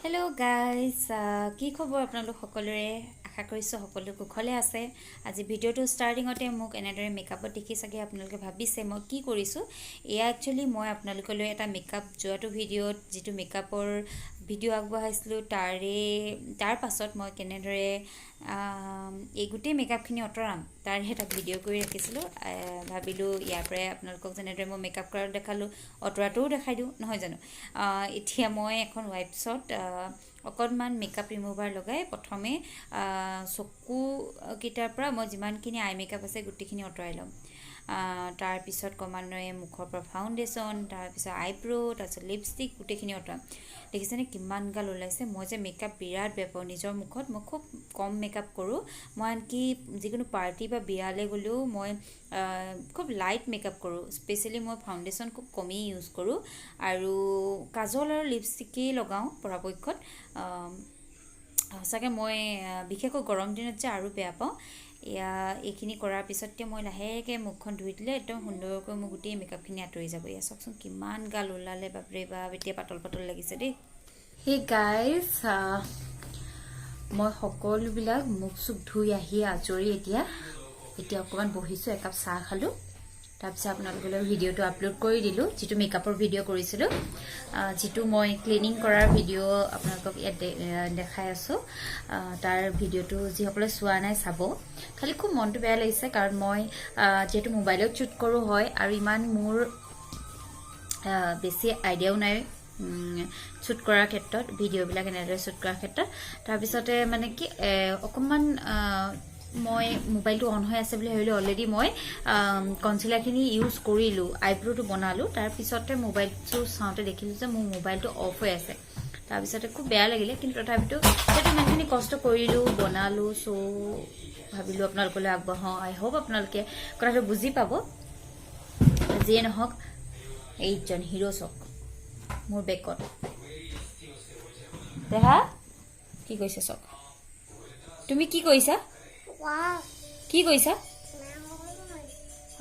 Hello' guys, কি খবৰ আপোনালোক সকলোৰে? আশা কৰিছোঁ সকলো কুশলে আছে। আজি ভিডিঅ'টো ষ্টাৰ্টিঙতে মোক এনেদৰে মেকআপত দেখি চাগে আপোনালোকে ভাবিছে মই কি কৰিছোঁ। এয়া একচুৱেলি মই আপোনালোকলৈ এটা মেকআপ যোৱাটো ভিডিঅ'ত যিটো মেকআপৰ ভিডিঅ' আগবঢ়াইছিলোঁ, তাৰ পাছত মই কেনেদৰে এই গোটেই মেকআপখিনি আঁতৰাম তাৰে এটা ভিডিঅ' কৰি ৰাখিছিলোঁ। ভাবিলোঁ ইয়াৰ পৰাই আপোনালোকক যেনেদৰে মই মেকআপ কৰা দেখালোঁ, আঁতৰাটোও দেখাই দিওঁ, নহয় জানো? এতিয়া মই এখন ৱাইপছত অকণমান মেকআপ ৰিমুভাৰ লগাই প্ৰথমে চকুকেইটাৰ পৰা মই যিমানখিনি আই মেকআপ আছে গোটেইখিনি আঁতৰাই ল'ম। তাৰপিছত ক্ৰমান্বয়ে মুখৰ পৰা ফাউণ্ডেশ্যন, তাৰপিছত আইব্ৰ', তাৰপিছত লিপষ্টিক গোটেইখিনি আঁতৰাম। দেখিছেনে কিমান গাল ওলাইছে? মই যে মেকআপ বিৰাট বেয়া পাওঁ। নিজৰ মুখত মই খুব কম মেকআপ কৰোঁ। মই আনকি যিকোনো পাৰ্টি বা বিয়ালৈ গ'লেও মই খুব লাইট মেকআপ কৰোঁ। স্পেচিয়েলি মই ফাউণ্ডেশ্যন খুব কমেই ইউজ কৰোঁ আৰু কাজল আৰু লিপষ্টিকেই লগাওঁ পৰাপক্ষত। সঁচাকৈ মই বিশেষকৈ গৰম দিনত যে আৰু বেয়া পাওঁ। এয়া এইখিনি কৰাৰ পিছত এতিয়া মই লাহেকৈ মুখখন ধুই দিলে একদম সুন্দৰকৈ মোৰ গোটেই মেকআপখিনি আঁতৰি যাব। এয়া চাওকচোন কিমান গাল ওলালে, বাপৰে বাপ! এতিয়া পাতল পাতল লাগিছে দেই। সেই গাইজ, মই সকলোবিলাক মুখ চুখ ধুই আহি আজৰি এতিয়া এতিয়া অকণমান বহিছোঁ, একাপ চাহ খালোঁ। তাৰপিছত আপোনালোকলৈ ভিডিঅ'টো আপলোড কৰি দিলোঁ, যিটো মেকআপৰ ভিডিঅ' কৰিছিলোঁ, যিটো মই ক্লিনিং কৰাৰ ভিডিঅ' আপোনালোকক ইয়াত দেখাই আছোঁ। তাৰ ভিডিঅ'টো যিসকলে চোৱা নাই চাব। খালি খুব মনটো বেয়া লাগিছে, কাৰণ মই যিহেতু মোবাইলত শ্বুট কৰোঁ হয় আৰু ইমান মোৰ বেছি আইডিয়াও নাই শ্বুট কৰাৰ ক্ষেত্ৰত, ভিডিঅ'বিলাক এনেদৰে শ্বুট কৰাৰ ক্ষেত্ৰত। তাৰপিছতে মানে কি, অকণমান মই মোবাইলটো অন হৈ আছে বুলি ভাবিলোঁ। অলৰেডি মই কনচিলাৰখিনি ইউজ কৰিলোঁ, আইব্ৰ'টো বনালোঁ। তাৰপিছতে মোবাইলটো চাওঁতে দেখিলোঁ যে মোৰ মোবাইলটো অফ হৈ আছে। তাৰপিছতে খুব বেয়া লাগিলে, কিন্তু তথাপিতো যিহেতু ইমানখিনি কষ্ট কৰিলোঁ, বনালোঁ, চ' ভাবিলোঁ আপোনালোকলৈ আগবঢ়াওঁ। আই হোপ আপোনালোকে কথাটো বুজি পাব। যিয়ে নহওক, এইজন হিৰ' চাওক মোৰ বেকত। দেহা কি কৰিছে চাওক। তুমি কি কৰিছা? কি কৰিছা?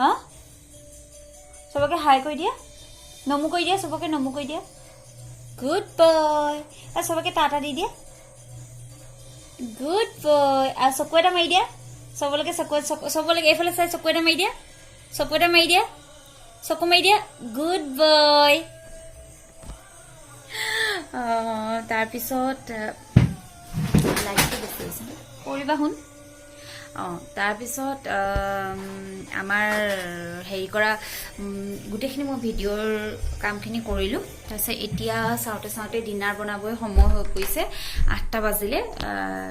হা, চবকে হাই কৰি দিয়া, নমু কৰি দিয়া, চবকে নমু কৰি দিয়া। Good boy. আৰু চবকে টাটা দি দিয়া। Good boy. আৰু চকু এটা মাৰি দিয়া চবলৈকে। চকু, চবলৈকে এইফালে চাই চকু এটা মাৰি দিয়া, চকু এটা মাৰি দিয়া, চকু মাৰি দিয়া। Good boy. তাৰপিছত লাইটটো বেছি হৈছে, কৰিবা শুন। অঁ, তাৰপিছত আমাৰ হেৰি কৰা গোটেইখিনি মই ভিডিঅ'ৰ কামখিনি কৰিলোঁ। তাৰপিছত এতিয়া চাওঁতে চাওঁতে ডিনাৰ বনাবই সময় হৈ পৰিছে। 8টা বাজিলে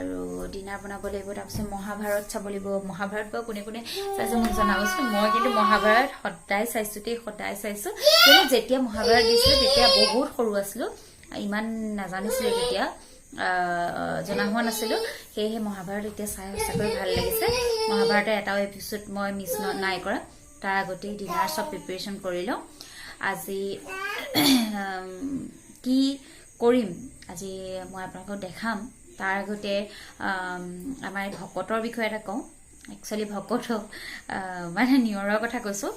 আৰু ডিনাৰ বনাব লাগিব। তাৰপিছত মহাভাৰত চাব লাগিব। মহাভাৰত বাৰু কোনে কোনে চাইছে মোক জনাবচোন। মই কিন্তু মহাভাৰত সদায় চাইছোঁ দেই, সদায় চাইছোঁ। কিন্তু যেতিয়া মহাভাৰত দিছিলে তেতিয়া বহুত সৰু আছিলোঁ, ইমান নাজানিছিলোঁ, তেতিয়া জনা হোৱা নাছিলোঁ। সেয়েহে মহাভাৰত এতিয়া চাই সঁচাকৈ ভাল লাগিছে। মহাভাৰতৰ এটাও এপিছ'ড মই মিছ নাই কৰা। তাৰ আগতেই ডিনাৰ চব প্ৰিপেৰেশ্যন কৰি লওঁ। আজি কি কৰিম আজি মই আপোনালোকক দেখাম। তাৰ আগতে আমাৰ এই ভকতৰ বিষয়ে এটা কওঁ। একচুৱেলি ভকতক মানে নিয়ৰৰ কথা কৈছোঁ।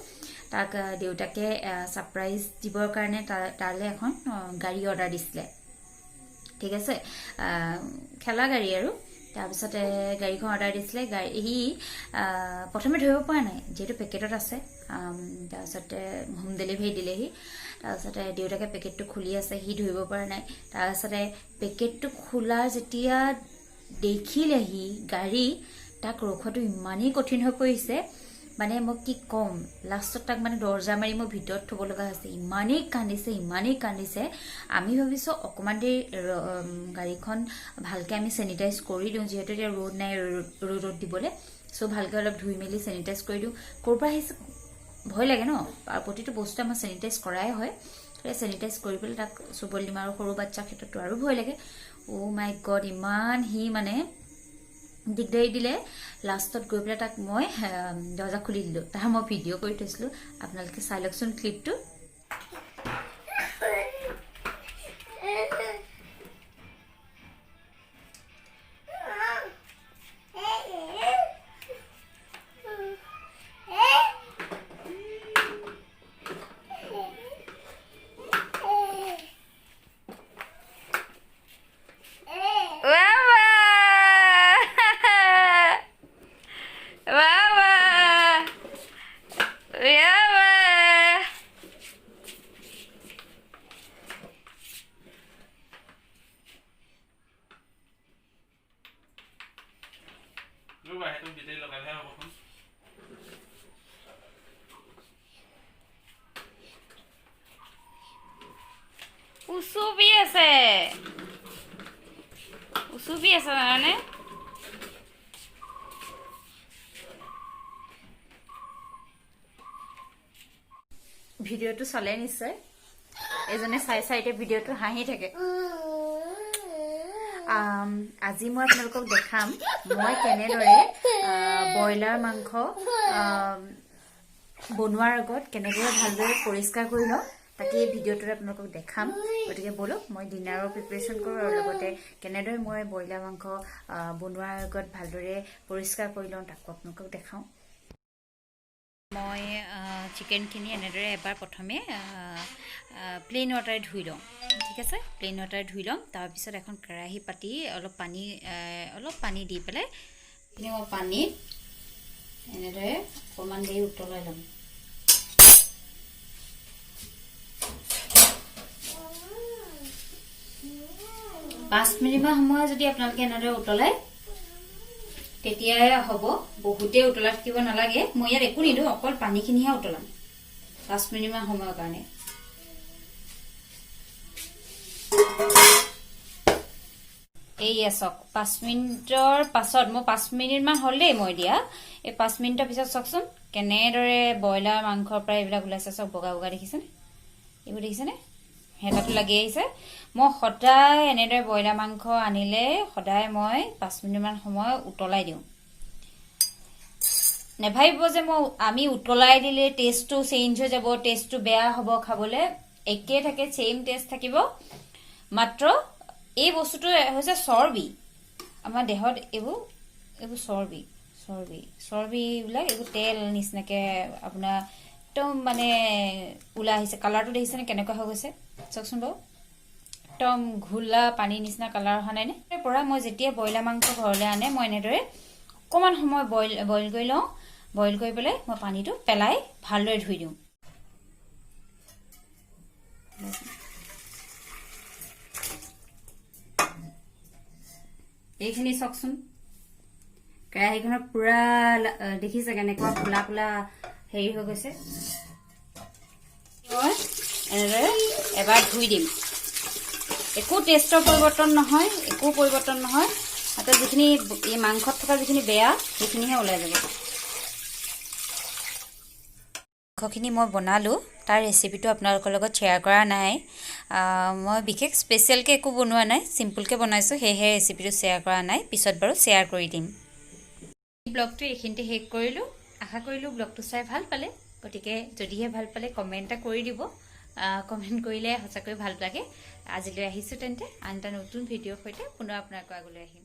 তাক দেউতাকে ছাৰপ্ৰাইজ দিবৰ কাৰণে তালৈ এখন গাড়ী অৰ্ডাৰ দিছিলে, ঠিক আছে, খেলা গাড়ী। আৰু তাৰপিছতে গাড়ীখন অৰ্ডাৰ দিছিলে। গাড়ী সি প্ৰথমে ধৰিব পৰা নাই, যিহেতু পেকেটত আছে। তাৰপিছতে হোম ডেলিভাৰী দিলেহি। তাৰপিছতে দেউতাকে পেকেটটো খুলি আছে, সি ধৰিব পৰা নাই। তাৰপিছতে পেকেটটো খোলা যেতিয়া দেখিলে সি গাড়ী, তাক ৰখোৱাটো ইমানেই কঠিন হৈ পৰিছে, মানে মই কি ক'ম, লাষ্টত তাক মানে দৰ্জা মাৰি মই ভিতৰত থ'ব লগা হৈছে। ইমানেই কান্দিছে, ইমানেই কান্দিছে। আমি ভাবিছোঁ অকণমান দেৰি গাড়ীখন ভালকৈ আমি চেনিটাইজ কৰি দিওঁ, যিহেতু এতিয়া ৰ'দ নাই ৰ'দত দিবলৈ। চ' ভালকৈ অলপ ধুই মেলি চেনিটাইজ কৰি দিওঁ। ক'ৰ পৰা আহিছে ভয় লাগে ন, আৰু প্ৰতিটো বস্তু আমাৰ চেনিটাইজ কৰাই হয়। চেনিটাইজ কৰি পেলাই তাক চুবলৈ দিম। আৰু সৰু বাচ্ছাৰ ক্ষেত্ৰততো আৰু ভয় লাগে। অ' মাই গড, ইমান সি মানে দিগদাৰি দিলে। লাষ্টত গৈ পেলাই তাক মই দৰ্জা খুলি দিলোঁ। তাৰ মই ভিডিঅ' কৰি থৈছিলোঁ, আপোনালোকে চাই লওকচোন ক্লিপটো। উচুপি আছে, উচুপি আছে জানানে? ভিডিঅ'টো চালে নিশ্চয়, এজনে চাই চাই এতিয়া ভিডিঅ'টো হাঁহি থাকে। আজি মই আপোনালোকক দেখাম মই কেনেদৰে ব্ৰইলাৰ মাংস বনোৱাৰ আগত কেনেদৰে ভালদৰে পৰিষ্কাৰ কৰি লওঁ, তাকে এই ভিডিঅ'টোত আপোনালোকক দেখাম। গতিকে ব'লক মই ডিনাৰৰ প্ৰিপেৰেশ্যন কৰোঁ আৰু লগতে কেনেদৰে মই ব্ৰইলাৰ মাংস বনোৱাৰ আগত ভালদৰে পৰিষ্কাৰ কৰি লওঁ তাকো আপোনালোকক দেখাওঁ। মই চিকেনখিনি এনেদৰে এবাৰ প্ৰথমে প্লেইন ৱাটাৰে ধুই লওঁ, ঠিক আছে? প্লেইন ৱাটাৰে ধুই ল'ম। তাৰপিছত এখন কেৰাহী পাতি অলপ পানী দি পেলাই মই পানীত এনেদৰে অকণমান দেৰি উতলাই ল'ম। পাঁচ মিনিটমান সময় যদি আপোনালোকে এনেদৰে উতলায় তেতিয়াই হ'ব, বহুতেই উতলাই থাকিব নালাগে। মই ইয়াত একো নিদিওঁ, অকল পানীখিনিহে উতলাম 5 মিনিটমান সময়ৰ কাৰণে। এইয়া চাওক, 5 মিনিটৰ পাছত, মই 5 মিনিটমান হ'ল দেই মই দিয়া, এই 5 মিনিটৰ পিছত চাওকচোন কেনেদৰে ব্ৰইলাৰ মাংসৰ পৰা এইবিলাক ওলাইছে। চাওক বগা বগা দেখিছেনে? এইবোৰ দেখিছেনে? হেতাটো লাগি আহিছে। মই সদায় এনেদৰে ব্ৰইলাৰ মাংস আনিলে সদায় মই 5 মিনিটমান সময় উতলাই দিওঁ। নেভাবিব যে আমি উতলাই দিলে টেষ্টটো চেঞ্জ হৈ যাব, টেষ্টটো বেয়া হ'ব খাবলৈ। একে থাকে, ছেইম টেষ্ট থাকিব, মাত্ৰ এই বস্তুটো হৈছে চৰ্বি। আমাৰ দেহত এইবোৰ চৰ্বি চৰ্বি চৰ্বিবিলাক এইবোৰ তেল নিচিনাকে আপোনাৰ একদম মানে ওলাই আহিছে। কালাৰটো দেখিছেনে কেনেকুৱা হৈ গৈছে? চাওকচোন বাৰু, একদম ঘোলা পানীৰ নিচিনা কালাৰ অহা নাইনে? পৰা মই যেতিয়া ব্ৰইলাৰ মাংস ঘৰলৈ আনে মই এনেদৰে অকণমান সময় বইল কৰি লওঁ। বইল কৰি পেলাই মই পানীটো পেলাই ভালদৰে ধুই দিওঁ। এইখিনি চাওকচোন, কেৰাহীখনত পুৰা দেখিছে কেনেকুৱা ক'লা ক'লা হেৰি হৈ গৈছে। মই এনেদৰে এবাৰ ধুই দিম। একো টেষ্টৰ পৰিৱৰ্তন নহয়, একো পৰিৱৰ্তন নহয়। তাতে যিখিনি এই মাংসত থকা যিখিনি বেয়া সেইখিনিহে ওলাই যাব। মাংসখিনি মই বনালোঁ, তাৰ ৰেচিপিটো আপোনালোকৰ লগত শ্বেয়াৰ কৰা নাই। মই বিশেষ স্পেচিয়েলকৈ একো বনোৱা নাই, চিম্পুলকৈ বনাইছোঁ, সেয়েহে ৰেচিপিটো শ্বেয়াৰ কৰা নাই। পিছত বাৰু শ্বেয়াৰ কৰি দিম। ব্লগটো এইখিনিতে শেষ কৰিলোঁ। আশা কৰিলোঁ ব্লগটো চাই ভাল পালে। গতিকে যদিহে ভাল পালে কমেণ্ট এটা কৰি দিব। কমেণ্ট কৰিলে সঁচাকৈ ভাল লাগে। আজিলৈ আহিছোঁ তেন্তে, আন এটা নতুন ভিডিঅ'ৰ সৈতে পুনৰ আপোনালোকৰ আগলৈ আহিম।